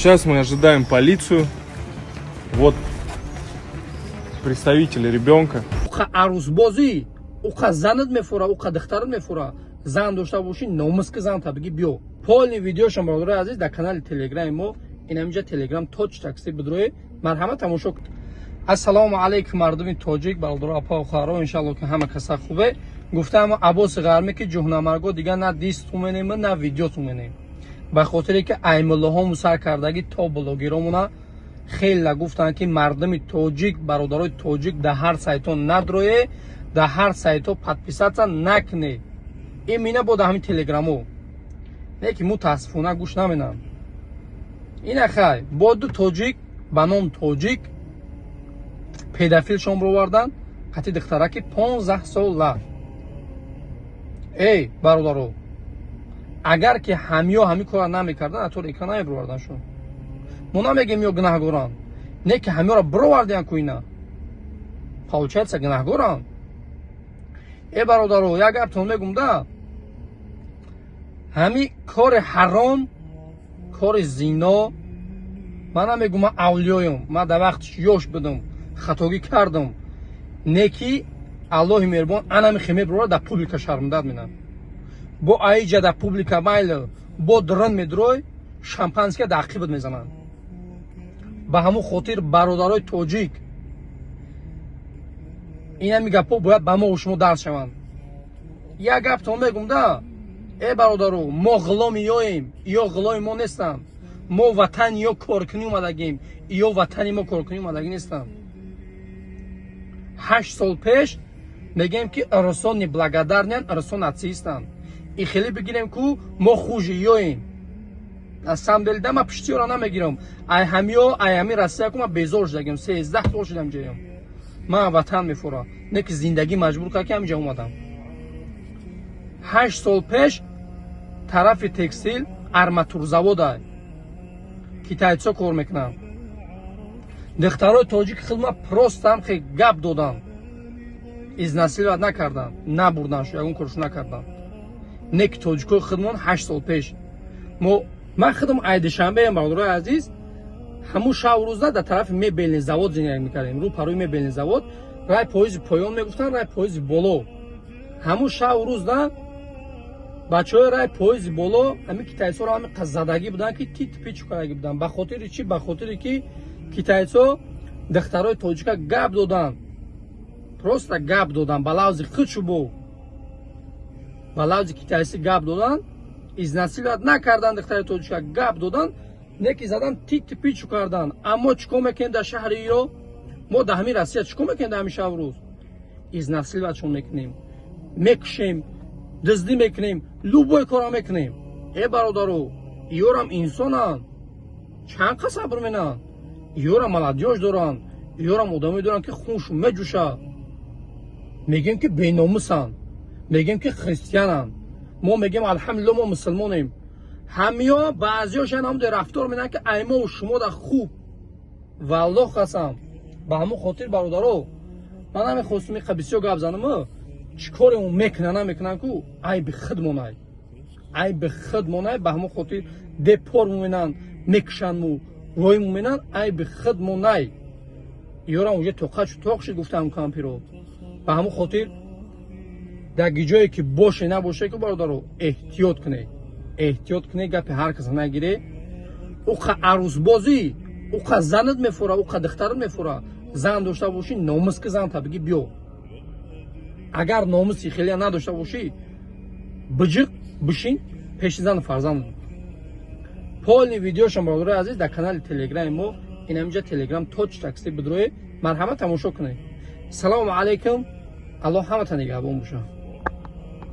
Сейчас мы ожидаем полицию. Вот представители ребенка. Уқа арӯсбозӣ, уқа занат мефура, уқа духтарат мефура. Зан дошта бошӣ, номус ки занта бигӣ биё. Полный видеошам, бародарои азиз, дар канали Телеграми мо, инаминҷа Телеграм Тоҷ Такси бидрои, марҳамат, тамошо. Ассалому алайкум, мардуми тоҷик, бародаро, апа, хоҳаро, иншалло, ки ҳама каса хубе. Гуфтаам Аббоси Ғармӣ, ки ҷуҳнамарго дигар на дист уменем, на видео уменем, ба хотире ки аймуллоҳому сар кардагӣ то блогеромона хеле гуфтанд, ки мардуми тоҷик, бародарои тоҷик, дар ҳар сайтҳо надрое, дар ҳар сайтҳо подписаться накунед. Имина бо дар ҳамин Телеграмо не, ки мутаассифона гӯш наменам. Ина хай, бо ду тоҷик ба ном тоҷик педофилшон бировардан қати духтараки 15 сола. Эй бародаро, агар ки ҳамиё ҳамин кора намекардан, атор экран намебироварданшон. Мо намегем ё гунаҳгоранд, не ки ҳамиёро бировардиян ку, ина получается гунаҳгоранд. Э бародаро, як гаптон мегум да, ҳами кори ҳаром, кори зино, ман намегум ман авлиёям, ман дар вақти ёш будам, хатогӣ кардам, не ки Аллоҳи меҳрубон анами хеме бирора дар публика шармдад менам. Бо аиҷа дар публика майли, бо дрон медрой, шампанское дар ақибат мезананд. Ба ҳамун хотир, бародарои тоҷик, инами гапҳо бояд ба мо шумо дарс шаванд. Як гаптон мегум да, э бародаро, мо ғуломи ёем, ё ғуломи мо нестанд. Мо ватани ё коркунӣ омадагем, ё ватани мо коркунӣ омадагӣ нестанд. 8 сол пеш мегӯем, ки иросон неблагодарный ан, иросон нацистанд. И хеле бигирем ку мо хуже ёем. На самом деле да, ма пиштиёро намегирам. Ай ҳамиё, ай ҳами Россия ку ма безор шудагим, 13 сол шудам ҷоям. Ман ватан мефурам, не ки зиндагӣ маҷбур кард, ки ҳаминҷа омадам. 8 сол пеш тарафи текстил арматурзавода китайцо кор мекунанд. Духтарои тоҷики хидмат просто ҳам хе гап доданд, изнасиловать накарданд, набурданд, ягон коршу накарданд. Не ки тоҷикои хидмон 8 сол пеш мо, ман худам айдишанбеам, бародарои азиз, ҳамун шаб рӯза дар тарафи мебельный завод зиндагӣ мекардем, рӯ парои мебельный завод, рай поизи поён мегуфтанд, рай поизи боло. Ҳамун шаб рӯзда бачаҳои рай поизи боло ҳамин китайцоро ҳамин задагӣ буданд, ки тит пичу кардагӣ буданд. Ба хотири чӣ? Ба хотире ки китайцо духтарои тоҷика гап доданд, просто гап доданд, ба лавзи худшу ба лавзи китайсӣ гап доданд, изнасиловать накарданд, духтари тоҷика гап доданд, не ки задан, тит пичу карданд. Аммо чӣ кор мекунем дар шаҳри ё мо дар ҳамин Россия? Чӣ кор мекунем дар ҳамин шаб рӯз? Изнасиловать шон мекунем, мекушем, дуздӣ мекунем, любой кора мекунем. Э бародаро, иёрам инсонанд, чанд қа сабр менанд? Иёрам молодёжь доранд, иёрам одамое доранд, ки хуншун меҷӯшад. Мегӯем, ки беномусанд, мегӯем, ки христиананд. Мо мегӯем, алҳамдулилло, мо мусулмонем. Ҳамиё баъзиёшан ҳам рафтор менанд, ки аймову шумо да хуб, валлоҳ қасам. Ба ҳамон хотир, бародаро, ман намехостум иқа бисёр гап занам. Чӣ коре мекуна, намекунан ку, айби худмонай, айби худмонай. Ба ҳамон хотир депорт муменанд, мекушандму, рой муменанд, айби худмонай. Ёрам уже тоқат шуд, тоқ шуд, гуфтам кампиро. Ба ҳамон хотир дар ҷое ки боше, набоше ку, бародаро, эҳтиёт кунед, эҳтиёт кунед, гапи ҳар каса нагире. Уқа арӯсбозӣ, уқа занат мефура, уқа духтарат мефура. Зан дошта бошӣ, номус ки занта бигӣ биё. Агар номуси хеле надошта бошӣ, биҷиқ бишин пеши зану фарзанд. Полный видеошам, бародарои азиз, дар канали Телеграми мо, инаминҷа Телеграм Тоҷ Такси бидроед, марҳамат, тамошо кунед. Салому алайкум, Аллоҳ ҳамата нигаҳбон боша.